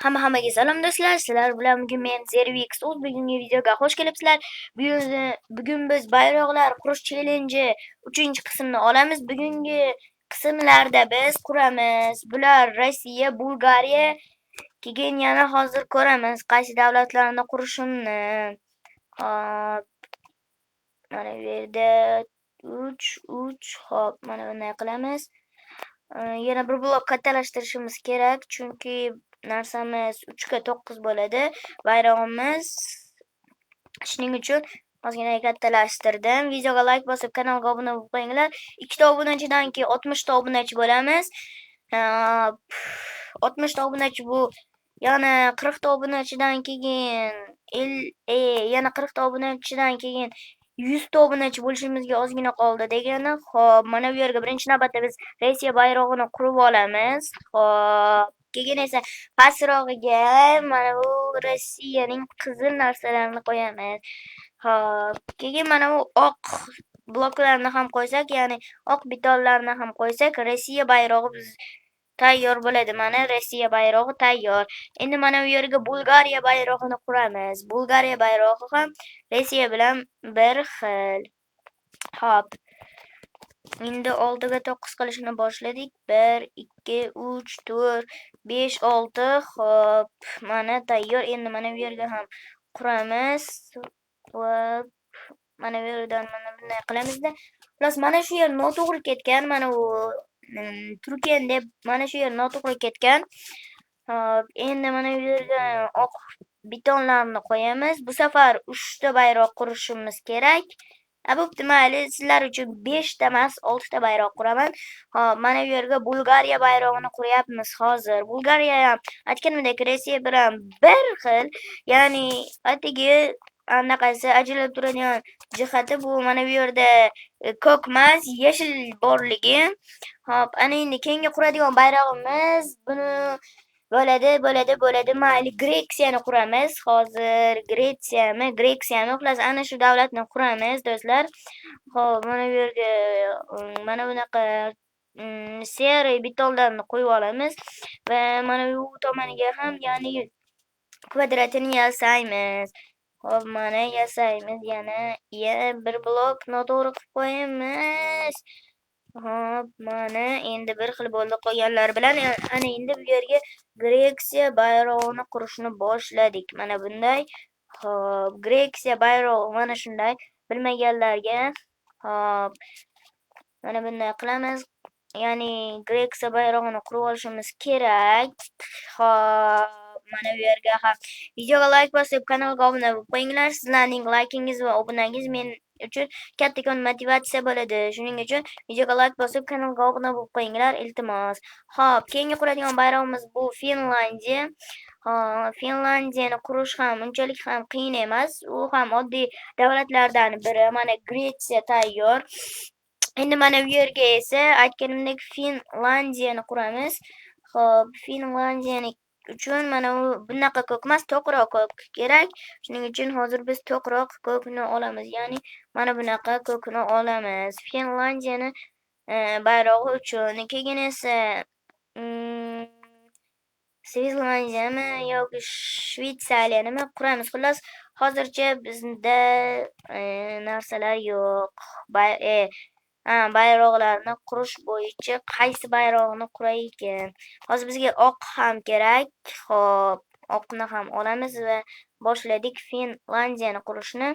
Hamma-hammaga salom do'stlar. Sizlar bilan bugun men Zervix Uz bugungi videoga xush kelibsizlar. Bugun biz bayroqlar qurish challenge'i 3-qismini olamiz. Bugungi qismlarda biz quramiz. Bular Rossiya, Bulgariya, keyin yana hozir ko'ramiz qaysi davlatlarni qurishimni. Hop. Mana bu yerda 3 3 hop, mana bunday qilamiz. Yana bir blok kattalashtirishimiz kerak, chunki narsamiz 3 ga 9 bo'ladi bayrog'imiz. Shuning uchun ozgina kattalashtirdim. Videoga like bosib, kanalga obuna bo'lib qo'yinglar. 2 ta obunachidan keyin 60 ta obunachi bo'lamiz. 60 ta obunachi bu yana 40 ta obunachidan keyin yana 40 ta obunachidan keyin 100 ta obunachi bo'lishimizga ozgina qoldi degani. Xo'p, mana bu yerga birinchi navbatda biz Rossiya bayrog'ini qurib olamiz. Xo'p, keyin esa pastrog'iga mana bu Rossiyaning qizil narsalarini qo'yamiz. Xo'p, keyin mana bu oq bloklarni ham qo'ysak, ya'ni oq betonlarni ham qo'ysak, Rossiya bayrog'i biz tayyor bo'ladi. Mana Rossiya bayrog'i tayyor. Endi mana bu yerga Bulgariya bayrog'ini quramiz. Bulgariya bayrog'i ham Rossiya bilan bir xil. Xo'p. Endi 6 ga 9 qilishni boshladik. 1 2 3 4 5 6. Xo'p, mana tayyor. Endi mana bu yerga ham quramiz. Xo'p, mana bu yerdan mana bunday qilamizda. Xullas, mana shu yer noto'g'ri ketgan. Mana bu Turkiya deb mana shu yer noto'g'ri ketgan. Xo'p, endi mana bu yerga oq betonlarni qo'yamiz. Bu safar 3 ta bayroq qurishimiz kerak. Bo'pti, mayli, sizlar uchun 5 ta emas, 6 ta bayroq quraman. Xo'p, mana bu yerga Bulgariya bayrog'ini quryapmiz hozir. Bulgariya ham aytganimdek Rossiya bilan bir xil, ya'ni atigi anaqasi ajralib turadigan jihati bu mana bu yerda ko'k emas, yashil borligi. Xo'p, ana endi keyingi quradigan bayrog'imiz buni bo'ladi, bo'ladi, bo'ladi. Mayli, Gretsiyani quramiz. Hozir Gretsiyami, Gretsiyami, xullas ana shu davlatni quramiz, do'stlar. Xo'p, mana bu yerga mana bunaqa серый betonlarni qo'yib olamiz va mana bu tomoniga ham, ya'ni kvadratini yasaymiz. Xo'p, mana yasaymiz yana bir blok noto'g'ri qilib qo'yamiz. Xo'p, mana endi bir xil bo'ldi qolganlar bilan. Ana endi bu yerga Gretsiya bayrog'ini qurishni boshladik. Mana bunday. Xo'p, Gretsiya bayrog'i mana shunday. Bilmaganlarga, xo'p, mana bunday qilamiz. Ya'ni Gretsiya bayrog'ini qurib olishimiz kerak. Xo'p, mana bu yerga ham videoga like bosib, kanalga obuna bo'lib qo'yinglar. Sizlarning laykingiz va obunangiz men uchun kattakon motivatsiya bo'ladi. Shuning uchun videoga like bosib, kanalga obuna bo'lib qo'yinglar, iltimos. Xo'p, keyingi quradigan bayrog'imiz bu Finlandiya. Xo'p, Finlandiyani qurish ham unchalik ham qiyin emas. U ham oddiy davlatlardan biri. Mana Gretsiya tayyor. Endi mana bu yerga esa aytganimdek Finlandiyani quramiz. Xo'p, Finlandiyani uchun mana u bunaqa ko'k emas, to'qroq ko'k kerak. Shuning uchun hozir biz to'qroq ko'kni olamiz. Ya'ni mana bunaqa ko'kni olamiz. Finlandiyani bayrog'i uchun. Keyin esa Svislandiyami yoki Shveytsariyanimi quramiz. Xullas, hozircha bizda narsalar yo'q. Bayroqlarni qurish bo'yicha qaysi bayroqni quray ekan? Hozir bizga oq ham kerak. Xo'p, oqni ham olamiz va boshladik Finlandiyani qurishni.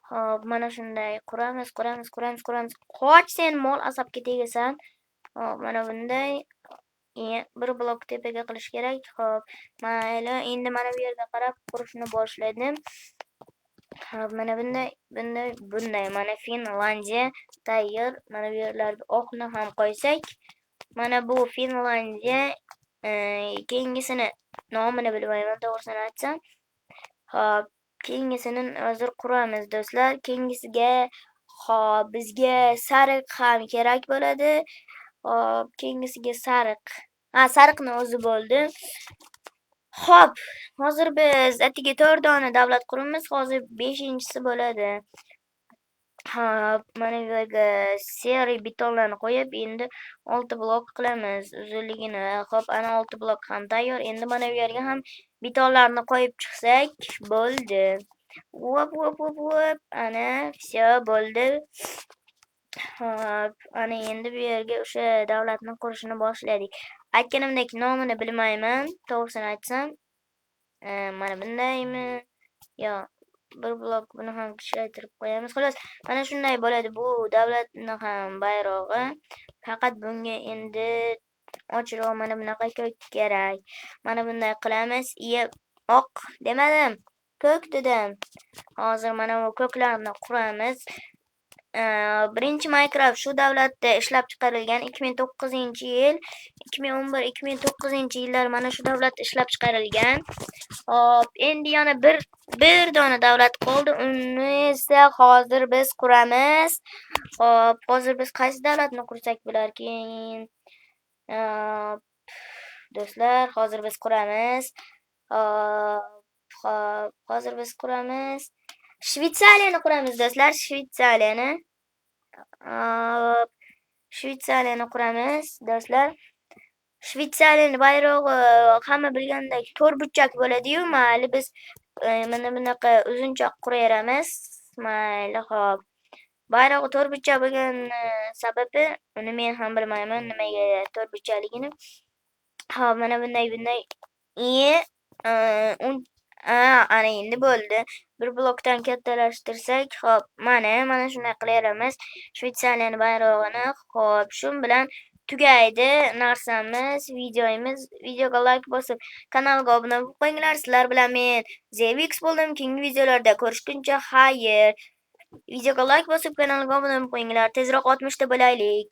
Xo'p, mana shunday quramiz, quramiz, quramiz, quramiz. Qoch sen mol asabga tegasan. Xo'p, mana bunday bir blok tepaga qilish kerak. Xo'p, mayli, endi mana bu yerga qarab qurishni boshladim. Xo'p, mana bunday, bunday, bunday. Mana Finlandiya tayyor. Mana bu yerlarga oqni ham qo'ysak, mana bu Finlandiya, keyingisini nomini bilmayman, to'g'risini aytsam. Xo'p, keyingisini hozir quramiz do'stlar. Keyingisiga xo'p, bizga sariq ham kerak bo'ladi. Xo'p, keyingisiga sariq. Ha, sariqni o'zi bo'ldi. Xo'p, hozir biz atigi 4 dona davlat quramiz. Hozir 5-inchisi bo'ladi. Xo'p, mana bu yerga серый betonlarni qo'yib, endi 6 blok qilamiz uzunligini. Xo'p, ana 6 blok ham tayyor. Endi mana bu yerga ham betonlarni qo'yib chiqsak bo'ldi. Vop, vop, vop, vop. Ana, всё bo'ldi. Xo'p, ana endi bu yerga o'sha davlatni qurishini boshladik. Aytganimdek, nomini bilmayman, to'g'risini aytsam. Mana bundaymi? Yo, bir blok buni ham kichraytirib qo'yamiz. Xullas, mana shunday bo'ladi bu davlatni ham bayrog'i. Faqat bunga endi ochroq mana bunaqa ko'k kerak. Mana bunday qilamiz. Iya, oq demadim, ko'k dedim. Hozir mana bu ko'klarni quramiz. Birinchi Minecraft shu davlatda ishlab chiqarilgan 2009-yil, 2011-2009 yillar mana shu davlatda ishlab chiqarilgan. Hop, endi yana bir dona davlat qoldi. Uni esa hozir biz quramiz. Hop, hozir biz qaysi davlatni qursak bo'larkin? Hop, do'stlar, hozir biz quramiz. Hop, hop, hozir biz quramiz. Shvetsariyani quramiz, do'stlar, Shvetsariyani. Hop, Shvetsariyani quramiz, do'stlar. Shvetsariyani bayrog'i hamma bilgandek to'rtburchak bo'ladi-yu, mayli, biz mana bunaqa uzunchoq quraveramiz. Mayli, hop. Bayrog'i to'rtburchak bo'lgani sababi uni men ham bilmayman, nimaga to'rtburchakligini. Hop, mana bunday bunday. Ana endi bo'ldi. Bir blokdan kattalashtirsak, hop, mana shunday qilaveramiz Shvetsariyani bayrog'ini. Hop, shu bilan tugaydi narsamiz, videomiz. Videoga like bosib, kanalga obuna bo'lib qo'yinglar. Sizlar bilan men ZVX bo'ldim. Keyingi videolarda ko'rishguncha xayr. Videoga like bosib, kanalga obuna bo'lib qo'yinglar. Tezroq 60 ta bo'laylik.